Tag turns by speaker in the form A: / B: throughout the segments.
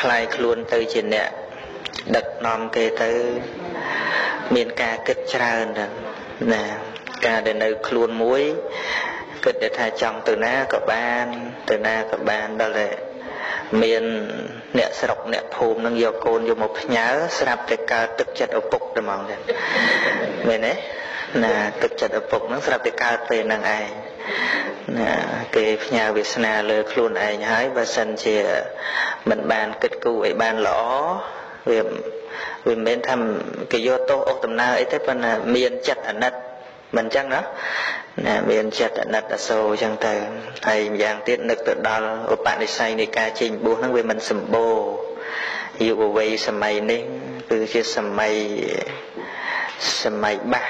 A: คลายខ្លួនទៅជាអ្នកដឹកនាំគេទៅមានការគិតច្រើនណាការដែលនៅខ្លួនមួយគិតតែថាចង់ទៅណាក៏បានទៅណាក៏បានដល់តែមានអ្នកស្រុកអ្នកភូមិនឹងយកកូនយកមកផ្ញើស្រាប់តែកើតទឹកចិត្តឪពុកតែហ្មងទេមែនទេណាទឹកចិត្តឪពុកនឹងស្រាប់តែកើតពេលហ្នឹងឯងណាគេផ្ញើវាសនាលើខ្លួនឯងហើយបើសិនជាមិនបានគិតគូរឲ្យបានល្អវាមិនមែនថាគេយកទោសអុសដំណើរអីទេប៉ុន្តែមានចិត្តអាណិតមិនចឹងណាណាមានចិត្តអាណិតអាសូរចឹងទៅហើយម្យ៉ាងទៀតនឹកទៅដល់ឧបនិស្ស័យនៃការចេញបួសហ្នឹងវាមិនសម្បូរយុវវ័យសម័យនេះគឺជាសម័យបាស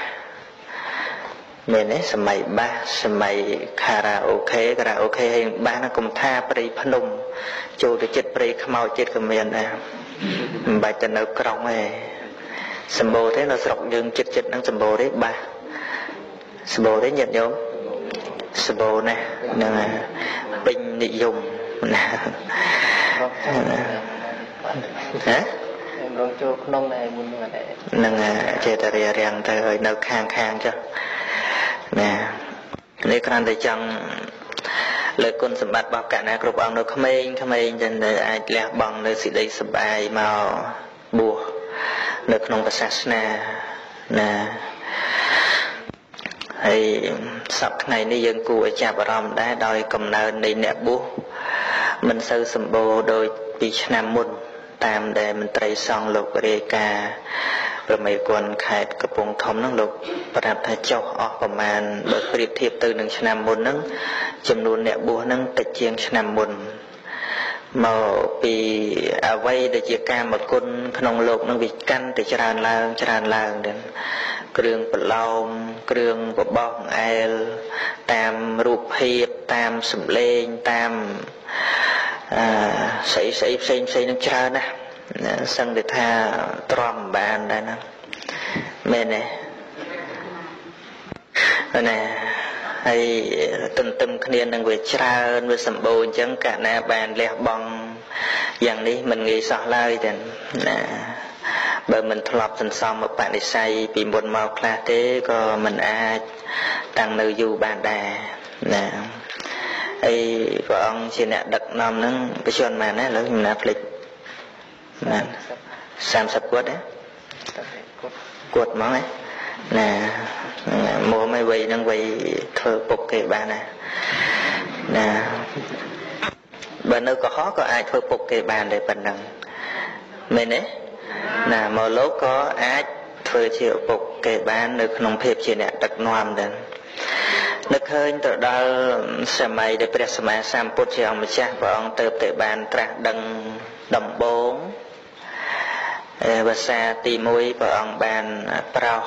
A: មែនទេសម័យបាសសម័យខារ៉ាអូខេហើយបាសហ្នឹងកុំថាព្រៃភ្នំចូលទៅចិត្តព្រៃខ្មោចទៀតក៏មានដែរមិនបាច់ទៅនៅក្រុងទេសម្បូរទេនៅស្រុកយើងចិត្តហ្នឹងសម្បូរទេបាសសម្បូរទេញាតិញោមសម្បូរណាស់ហ្នឹងពេញនិយមណាហ៎
B: រងចូលក្នុងដែរមុនហ្នឹងដែរ
A: ហ្នឹងចេតរារាំងទៅឲ្យនៅខាងចុះណានេះគ្រាន់តែចង់លើគុណសម្បត្តិរបស់កណាគ្រប់អង្គនៅក្មេងចឹងដែលអាចលះបង់នៅសេចក្តីសប្បាយមកបួសនៅក្នុងសាសនាណាហើយសប្តាហ៍ថ្ងៃនេះយើងគួរឲ្យចាប់អារម្មណ៍ដែរដោយកំណើននៃអ្នកបួសមិនសូវសម្បូរដូចពីឆ្នាំមុនតាមដែលមន្ត្រីសង្ឃលោករាយការណ៍ប្រមេគុណខេត្តកំពង់ធំហ្នឹងលោកប្រាប់ថាចុះអស់ប្រមាណបើប្រៀបធៀបទៅនឹងឆ្នាំមុនហ្នឹងចំនួនអ្នកបួសហ្នឹងតិចជាងឆ្នាំមុនមកពីអ្វីដែលជាកាមគុណក្នុងលោកហ្នឹងវាកាន់តែច្រើនឡើងដែរគ្រឿងប្រឡោមគ្រឿងបបោះអែលតាមរូបភាពតាមសម្លេងតាមស្អីផ្សេងនឹងច្រើនណាស់សឹងតែថាទ្រាំបានដែរណាមែនទេណាហើយទន្ទឹមគ្នានឹងវាច្រើនវាសម្បូរអញ្ចឹងកាលណាបានលះបង់យ៉ាងនេះមិនងាយសោះឡើយទេណាបើមិនធ្លាប់សន្សំឧបនិស្ស័យពីមុនមកខ្លះទេក៏មិនអាចតាំងនៅយូរបានដែរណាហើយព្រះអង្គជាអ្នកដឹកនាំហ្នឹងបច្ចុប្បន្នបានណាឥឡូវខ្ញុំណាភ្លេចណា30គាត់ណាគាត់ហ្មងណាមួមិនវ័យហ្នឹងវ័យធ្វើពុកគេបានណាណាបើនៅកុហកក៏អាចធ្វើពុកគេបានដែរប៉ុណ្ណឹងមែនទេណាមកលោកក៏អាចធ្វើជាឪពុកគេបាននៅក្នុងភាពជាអ្នកដឹកនាំដែរនឹកឃើញទៅដល់សម័យដែលព្រះសម្មាសម្ពុទ្ធជាអង្គម្ចាស់ព្រះអង្គទៅតែបានត្រាស់ដឹងដំបូងវស្សាទី1ព្រះអង្គបានប្រោស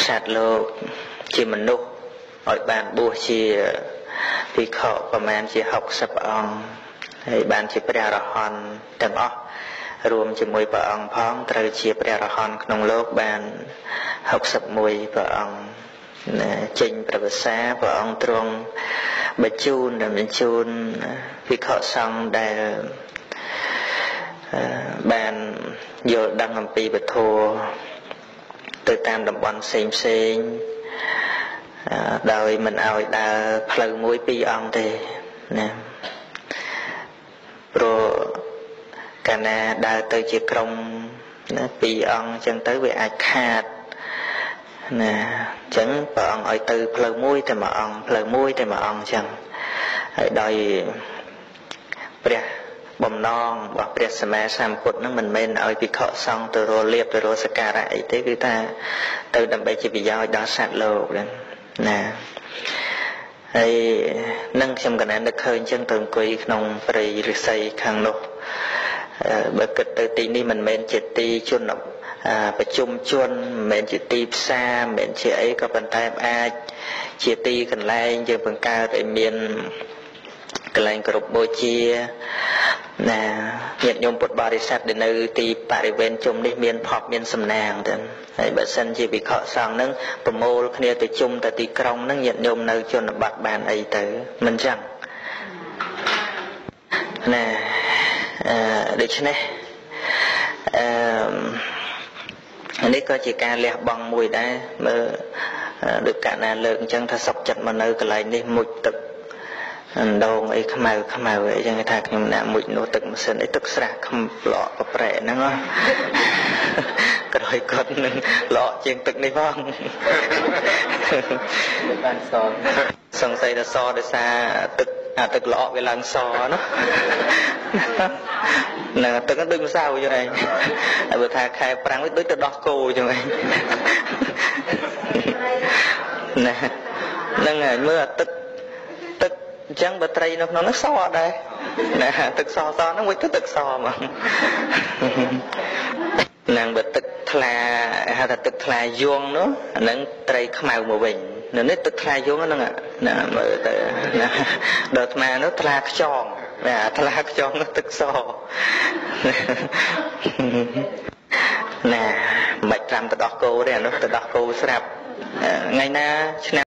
A: សត្វលោកជាមនុស្សឲ្យបានបួសជាភិក្ខុប្រមាណជា60អង្គហើយបានជាព្រះអរហន្តទាំងអស់រួមជាមួយព្រះអង្គផងត្រូវជាព្រះអរហន្តក្នុងលោកបាន61ព្រះអង្គណាចេញព្រះវស្សាព្រះអង្គទ្រង់បញ្ជូនភិក្ខុសង្ឃដែលបានយល់ដឹងអំពីពធទៅតាមតំបន់ផ្សេងដោយមិនឲ្យដើរផ្លូវមួយពីរអង្គទេណាព្រោះកាលណាដើរទៅជាក្រុមណាពីរអង្គអញ្ចឹងទៅវាអាចខាតណាអញ្ចឹងព្រះអង្គឲ្យទៅផ្លូវមួយតែមួយអង្គផ្លូវមួយតែមួយអង្គអញ្ចឹងហើយដោយព្រះបំណងរបស់ព្រះសម្មាសម្ពុទ្ធនឹងមិនមែនឲ្យភិក្ខុសង្ឃទៅរកលៀបទៅរកសក្ការៈអីទេគឺថាទៅដើម្បីជាប្រយោជន៍ដល់សត្វលោកហ្នឹងណាហើយនឹងខ្ញុំកណានឹកឃើញអញ្ចឹងទៅអង្គុយក្នុងព្រៃឫស្សីខាងនោះបើគិតទៅទីនេះមិនមែនជាទីជនប្រជុំជនមិនមែនជាទីផ្សារមិនមែនជាអីក៏ប៉ុន្តែអាចជាទីកន្លែងយើងបង្កើតឲ្យមានកន្លែងគោរពបូជាណាញាតិញោមពុទ្ធបរិស័ទដែលនៅទីបរិវេណជុំនេះមានភពមានសំណាងទៅហើយបើសិនជាភិក្ខុសង្ឃនឹងប្រមូលគ្នាទៅជុំទៅទីក្រុងនឹងញាតិញោមនៅជនបទបានអីទៅមិនចឹងណា ដូច្នេះអឺនេះក៏ជាការលះបង់មួយដែរមើលដូចកាលណាលើកអញ្ចឹងថាសុកចិត្តមកនៅកន្លែងនេះមុជទឹកអណ្ដូងអីខ្មៅខ្មៅអីចឹងគេថាខ្ញុំណាមុជនោះទឹកម៉ាស៊ីនអីទឹកស្រះខ្មល្អកប្រែហ្នឹងក្រោយគាត់នឹងល្អជាងទឹកនេះផង
B: បានស
A: សង្ស័យថាសដោយសារទឹកអាទឹកល្អវាឡើងសណាហ្នឹងទឹកហ្នឹងដូចម្សៅចឹងឯងហើយបើថាខែប្រាំងវិញដូចទៅដោះគោចឹងឯងណាហ្នឹងហើយមើលអាទឹកទឹកអញ្ចឹងបើត្រីនៅក្នុងហ្នឹងសដែរណាទឹកសសហ្នឹងវិញទៅទឹកសហ្មងហ្នឹងបើទឹកថ្លាហៅថាទឹកថ្លាយងនោះអាហ្នឹងត្រីខ្មៅមកវិញនៅនេះទឹកថ្លាយងហ្នឹងណាមើលទៅណាដល់អាត្មានោះថ្លាខ្យងណាថ្លាខ្យងនោះទឹកសណាមិនត្រាំទៅដោះគោទេអានោះទៅដោះគោស្រាប់ថ្ងៃណាឆ្នាំ